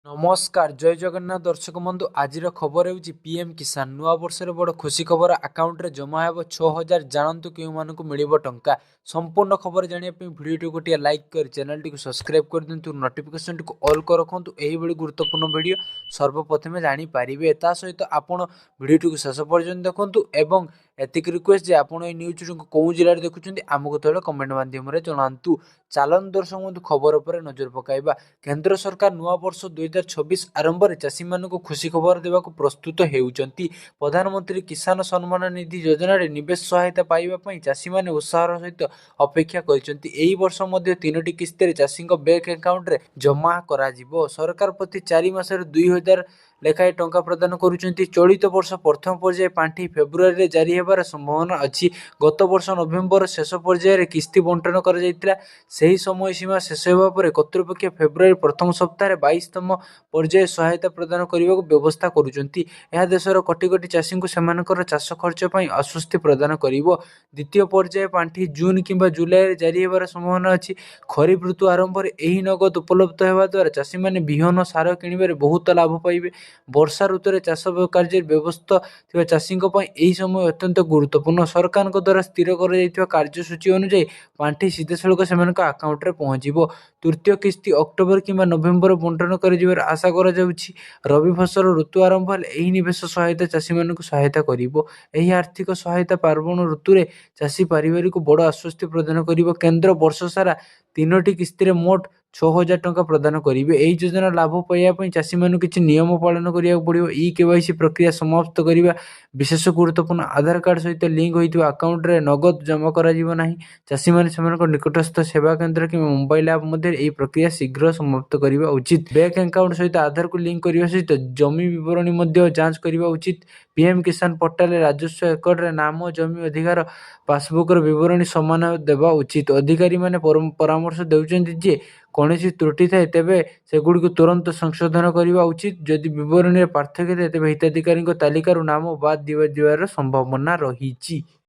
ନମସ୍କାର, ଜୟ ଜଗନ୍ନାଥ ଦର୍ଶକ ବନ୍ଧୁ। ଆଜିର ଖବର ହେଉଛି ପିଏମ୍ କିଷାନ ନୂଆ ବର୍ଷରେ ବଡ଼ ଖୁସି ଖବର। ଆକାଉଣ୍ଟରେ ଜମା ହେବ 6000। ଜାଣନ୍ତୁ କେଉଁମାନଙ୍କୁ ମିଳିବ ଟଙ୍କା। ସମ୍ପୂର୍ଣ୍ଣ ଖବର ଜାଣିବା ପାଇଁ ଭିଡ଼ିଓଟିକୁ ଗୋଟିଏ ଲାଇକ୍ କରି ଚ୍ୟାନେଲଟିକୁ ସବସ୍କ୍ରାଇବ୍ କରିଦିଅନ୍ତୁ, ନୋଟିଫିକେସନଟିକୁ ଅଲ୍ କରି ରଖନ୍ତୁ। ଏହିଭଳି ଗୁରୁତ୍ୱପୂର୍ଣ୍ଣ ଭିଡ଼ିଓ ସର୍ବପ୍ରଥମେ ଜାଣିପାରିବେ। ତା ସହିତ ଆପଣ ଭିଡ଼ିଓଟିକୁ ଶେଷ ପର୍ଯ୍ୟନ୍ତ ଦେଖନ୍ତୁ ଏବଂ ଏତିକି ରିକ୍ୱେଷ୍ଟ ଯେ ଆପଣ ଏଇ ନ୍ୟୁଜ୍ଟିକୁ କେଉଁ ଜିଲ୍ଲାରେ ଦେଖୁଛନ୍ତି, ଆମକୁ ତଳେ କମେଣ୍ଟ ମାଧ୍ୟମରେ ଜଣାନ୍ତୁ। ଚାଲନ୍ତୁ ଦର୍ଶକ ବନ୍ଧୁ, ଖବର ଉପରେ ନଜର ପକାଇବା। କେନ୍ଦ୍ର ସରକାର ନୂଆ ବର୍ଷ 2026 ଆରମ୍ଭରେ ଚାଷୀମାନଙ୍କୁ ଖୁସି ଖବର ଦେବାକୁ ପ୍ରସ୍ତୁତ ହେଉଛନ୍ତି। ପ୍ରଧାନମନ୍ତ୍ରୀ କିଷାନ ସମ୍ମାନ ନିଧି ଯୋଜନାରେ ନିବେଶ ସହାୟତା ପାଇବା ପାଇଁ ଚାଷୀମାନେ ଉତ୍ସାହର ସହିତ ଅପେକ୍ଷା କରିଛନ୍ତି। ଏହି ବର୍ଷ ମଧ୍ୟ ତିନୋଟି କିସ୍ତିରେ ଚାଷୀଙ୍କ ବ୍ୟାଙ୍କ ଆକାଉଣ୍ଟରେ ଜମା କରାଯିବ। ସରକାର ପ୍ରତି 4 ମାସରେ 2000 ଲେଖାଏଁ ଟଙ୍କା ପ୍ରଦାନ କରୁଛନ୍ତି। ଚଳିତ ବର୍ଷ ପ୍ରଥମ ପର୍ଯ୍ୟାୟ ପାଣ୍ଠି ଫେବୃଆରୀରେ ଜାରି ହେବାର ସମ୍ଭାବନା ଅଛି। ଗତ ବର୍ଷ ନଭେମ୍ବର ଶେଷ ପର୍ଯ୍ୟାୟରେ କିସ୍ତି ବଣ୍ଟନ କରାଯାଇଥିଲା। ସେହି ସମୟ ସୀମା ଶେଷ ହେବା ପରେ କର୍ତ୍ତୃପକ୍ଷ ଫେବୃଆରୀ ପ୍ରଥମ ସପ୍ତାହରେ 22ତମ ପର୍ଯ୍ୟାୟ ସହାୟତା ପ୍ରଦାନ କରିବାକୁ ବ୍ୟବସ୍ଥା କରୁଛନ୍ତି। ଏହା ଦେଶର କୋଟି କୋଟି ଚାଷୀଙ୍କୁ ସେମାନଙ୍କର ଚାଷ ଖର୍ଚ୍ଚ ପାଇଁ ଆଶ୍ୱସ୍ତି ପ୍ରଦାନ କରିବ। ଦ୍ୱିତୀୟ ପର୍ଯ୍ୟାୟ ପାଣ୍ଠି ଜୁନ୍ କିମ୍ବା ଜୁଲାଇରେ ଜାରି ହେବାର ସମ୍ଭାବନା ଅଛି। ଖରିଫ ଋତୁ ଆରମ୍ଭରେ ଏହି ନଗଦ ଉପଲବ୍ଧ ହେବା ଦ୍ୱାରା ଚାଷୀମାନେ ବିହନ, ସାର କିଣିବାରେ ବହୁତ ଲାଭ ପାଇବେ। ବର୍ଷା ଋତୁରେ ଚାଷ କାର୍ଯ୍ୟରେ ବ୍ୟବସ୍ଥା ଥିବା ଚାଷୀଙ୍କ ପାଇଁ ଏହି ସମୟ ଅତ୍ୟନ୍ତ ଗୁରୁତ୍ୱପୂର୍ଣ୍ଣ। ସରକାରଙ୍କ ଦ୍ୱାରା ସ୍ଥିର କରାଯାଇଥିବା କାର୍ଯ୍ୟସୂଚୀ ଅନୁଯାୟୀ ପାଣ୍ଠି ସିଧାସଳଖ ସେମାନଙ୍କ ଆକାଉଣ୍ଟରେ ପହଞ୍ଚିବ। ତୃତୀୟ କିସ୍ତି ଅକ୍ଟୋବର କିମ୍ବା ନଭେମ୍ବର ବଣ୍ଟନ କରାଯିବାର ଆଶା କରାଯାଉଛି। ରବି ଫସଲ ଋତୁ ଆରମ୍ଭ ହେଲେ ଏହି ନିବେଶ ସହାୟତା ଚାଷୀମାନଙ୍କୁ ସହାୟତା କରିବ। ଏହି ଆର୍ଥିକ ସହାୟତା ପାର୍ବଣ ଋତୁରେ ଚାଷୀ ପରିବାରକୁ ବଡ଼ ଆଶ୍ୱସ୍ତି ପ୍ରଦାନ କରିବ। କେନ୍ଦ୍ର ବର୍ଷସାରା ତିନୋଟି କିସ୍ତିରେ ମୋଟ 6000 ଟଙ୍କା ପ୍ରଦାନ କରିବେ। ଏହି ଯୋଜନା ଲାଭ ପାଇବା ପାଇଁ ଚାଷୀମାନଙ୍କୁ କିଛି ନିୟମ ପାଳନ କରିବାକୁ ପଡ଼ିବ। ଇ କେୱାଇସି ପ୍ରକ୍ରିୟା ସମାପ୍ତ କରିବା ବିଶେଷ ଗୁରୁତ୍ୱପୂର୍ଣ୍ଣ। ଆଧାର କାର୍ଡ଼ ସହିତ ଲିଙ୍କ ହୋଇଥିବା ଆକାଉଣ୍ଟରେ ନଗଦ ଜମା କରାଯିବ ନାହିଁ। ଚାଷୀମାନେ ସେମାନଙ୍କ ନିକଟସ୍ଥ ସେବା କେନ୍ଦ୍ର କିମ୍ବା ମୋବାଇଲ ଆପ୍ ମଧ୍ୟରେ ଏହି ପ୍ରକ୍ରିୟା ଶୀଘ୍ର ସମାପ୍ତ କରିବା ଉଚିତ। ବ୍ୟାଙ୍କ ଆକାଉଣ୍ଟ ସହିତ ଆଧାରକୁ ଲିଙ୍କ କରିବା ସହିତ ଜମି ବିବରଣୀ ମଧ୍ୟ ଯାଞ୍ଚ କରିବା ଉଚିତ। ପିଏମ୍ କିଷାନ ପୋର୍ଟାଲରେ ରାଜସ୍ୱ ରେକର୍ଡରେ ନାମ, ଜମି ଅଧିକାର ପାସବୁକର ବିବରଣୀ ସମାନ ଦେବା ଉଚିତ। ଅଧିକାରୀମାନେ ପରାମର୍ଶ ଦେଉଛନ୍ତି ଯେ କୌଣସି ତ୍ରୁଟି ଥାଏ ତେବେ ସେଗୁଡ଼ିକୁ ତୁରନ୍ତ ସଂଶୋଧନ କରିବା ଉଚିତ। ଯଦି ବିବରଣୀରେ ପାର୍ଥକ୍ୟ ଥାଏ, ତେବେ ହିତାଧିକାରୀଙ୍କ ତାଲିକାରୁ ନାମ ବାଦ୍ ଦିଆଯିବାର ସମ୍ଭାବନା ରହିଛି।